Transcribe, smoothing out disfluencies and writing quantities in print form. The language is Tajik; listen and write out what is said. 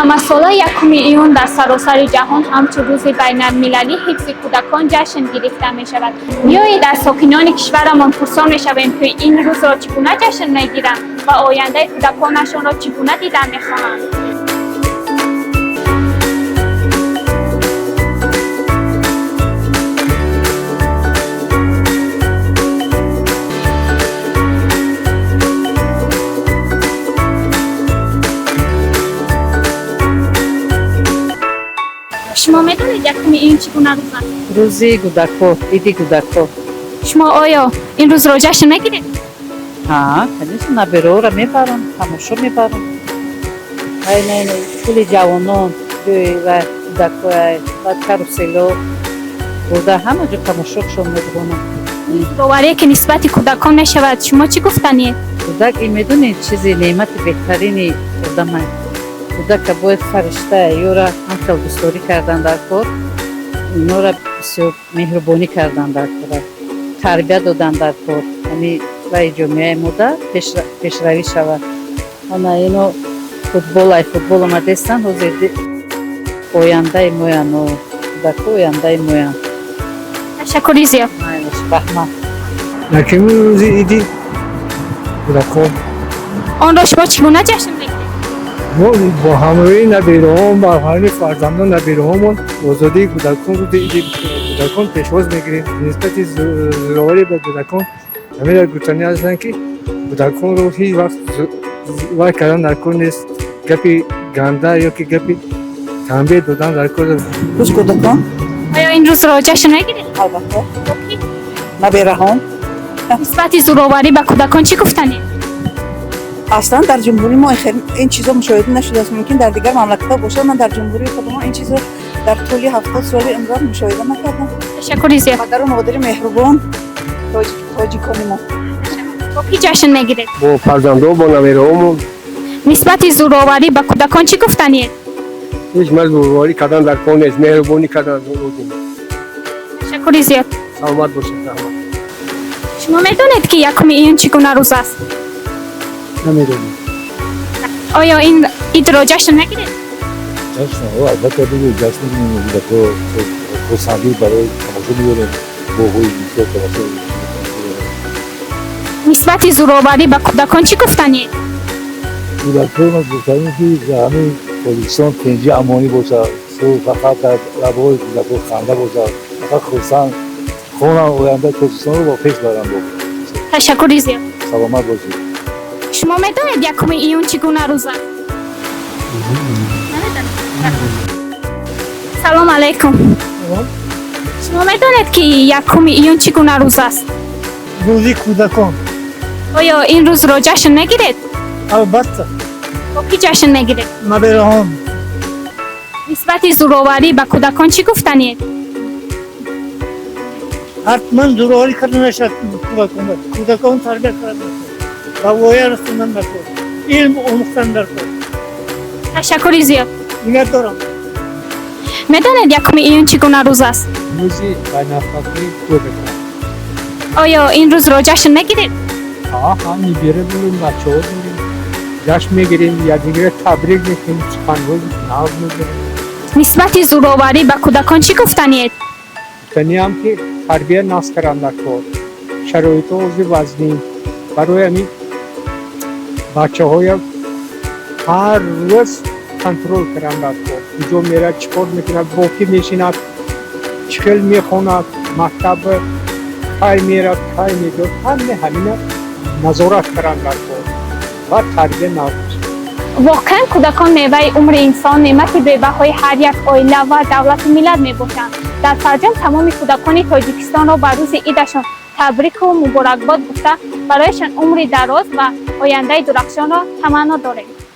Ҳамасола 1 июн дар саросари ҷаҳон ҳамчун рӯзи байналмилалии ҳифзи кӯдакон ҷашн гирифта мешавад. Биёед, аз сокинони кишварамон пурсон мешавем, ки ин рӯзро чӣ гуна ҷашн мегиранд ва ояндаи кӯдаконашонро чӣ гуна дидан мехоҳанд. Шумо медонед, 1 июн чӣ гуна рӯз аст? Рӯзи кӯдако, иди кӯдако. Шумо оё ин рӯзро ҷашн мегиред? Ҳа, конечно, набераҳоро мебарам, тамошо мебарам. Ай, не, не, пули ҷавонон, ҷои ва кӯдакоя, баъд карусело бурда, ҳама ҷо тамошошон мебуронам. Зӯроварие, ки нисбати кӯдакон мешавад, шумо чӣ гуфтанед? Кӯдак ин, медонед, чизи неъмати беҳтарини одамай. Кӯдака бояд фаришта, ёра ҳам хел дӯстдорӣ кардан дар кор, инора бисёр меҳрубонӣ кардан дар кор, тарбия додан дар кор. Ҳами ваи ҷомеаи мода пешравӣ шавад. Ана ино футбол, ай футбол омадестанд, ҳозир ояндаи моян, кӯдако ояндаи моян. Ташаккури зиёд. Майлаш, раҳмат. Якуми рӯзи иди кӯдакон. Онро шумо чӣ гуна ҷашн мегиред? Мо бо ҳамроҳии набераҳом, бо ҳамроҳии фарзандон, набераҳомон озодии кӯдакон, рӯзи иди кӯдакон пешвоз мегирем. Нисбати зӯроварӣ ба кӯдакон ҳамеро гуфтанӣ ҳастанд, ки кӯдаконро ҳеҷ вақт вай кардан дар кор нест, гапи ганда ё ки гапи танбеҳ додан дар кор. Рӯз кӯдакон. Оё ин рӯзро ҷашн мегиред? Албатта, набераҳом. Нисбати зӯроварӣ ба кӯдакон чӣ гуфтанед? Аслан дар ҷумҳурии мо ин чизо мушоҳида нашудааст. Мумкин, дар дигар мамлакатҳо бошад. Ман дар ҷумҳурии худамон ин чизро дар тӯли 70 соли умрам мушоҳида накардам. Ташаккури зиёд. Падару модари меҳрубон, тоҷикони мо. Бо кӣ ҷашн мегиред? Бо фарзандо, бо набераҳомон. Нисбати зӯроварӣ ба кӯдакон чӣ гуфтанед? Ҳеҷ ман зӯроварӣ кардан дар кор нест, меҳрубонӣ кардан лозим. Ташаккури зиёд. Саломат бошед, раҳмат. Шумо медонед, ки 1 июн чӣ гуна рӯз аст? Намедонам. Оё ин идро ҷашн мегиред? Ҷашн, о, албатта, бигӯ, ҷашн мегирем, кӯдако хурсандӣ барои тамошо меорем, боғҳои бисёр тамошо. Нисбати зӯроварӣ ба кӯдакон чӣ гуфтанед? Кӯдакон гуфтанем, ки дар ҳамаи Тоҷикистон тинҷӣ, амонӣ бошад, сулҳ, фақат дар лабҳои кӯдако ханда бошад, фақат хурсанд хонам, ояндаи Тоҷикистонро бо пеш баранд. Ташаккури зиёд. Саломат бошед. Шумо медонед, 1 июн чӣ гуна рӯз аст? Намедонед. Салом алайкум. Шумо медонед, ки 1 июн чӣ гуна рӯз аст? Рӯзи кӯдакон. Оё ин рӯзро ҷашн мегиред? Албатта. Бо кӣ ҷашн мегиред? Набераҳом. Нисбати зӯроварӣ ба кӯдакон чӣ гуфтанед? Ҳатман зӯроварӣ карда нашавад кӯдакон. Кӯдакон тарбия карда, ба воя расондан даркор, илм омӯхтан даркор. Ташаккури зиёд. Ният дорам. Медонед, 1 июн чӣ гуна рӯз аст? Рӯзи байналхалқии кӯдакон. Оё ин рӯзро ҷашн мегиред? Ҳа, набера дорем, бачаҳо дорем, ҷашн мегирем, якдигарро табрик мекунем, суханҳои нав мегирем. Нисбати зӯроварӣ ба кӯдакон чӣ гуфтанед? Гуфтаниам, ки тарбия нағз кардан дар кор. Шароитҳо ҳозир вазнин, барои ҳамин бачаҳоя ҳар рӯз контрол кардан дар кор, куҷо мерад, чӣ кор мекунад, бо кӣ мешинад, чӣ хел мехонад, мактаб кай мерад, кай мебиёд, ҳаме ҳамина назорат кардан дар кор ва тарбия нағз. Воқеан, кӯдакон меваи умри инсон, неъмати бебаҳои ҳар як оила ва давлату миллат мебошанд. Дар фарҷом тамоми кӯдакони Тоҷикистонро ба рӯзи идашон табрику муборакбод гуфта, барояшон умри дароз ва ояндаи дурахшонро таманно дорем.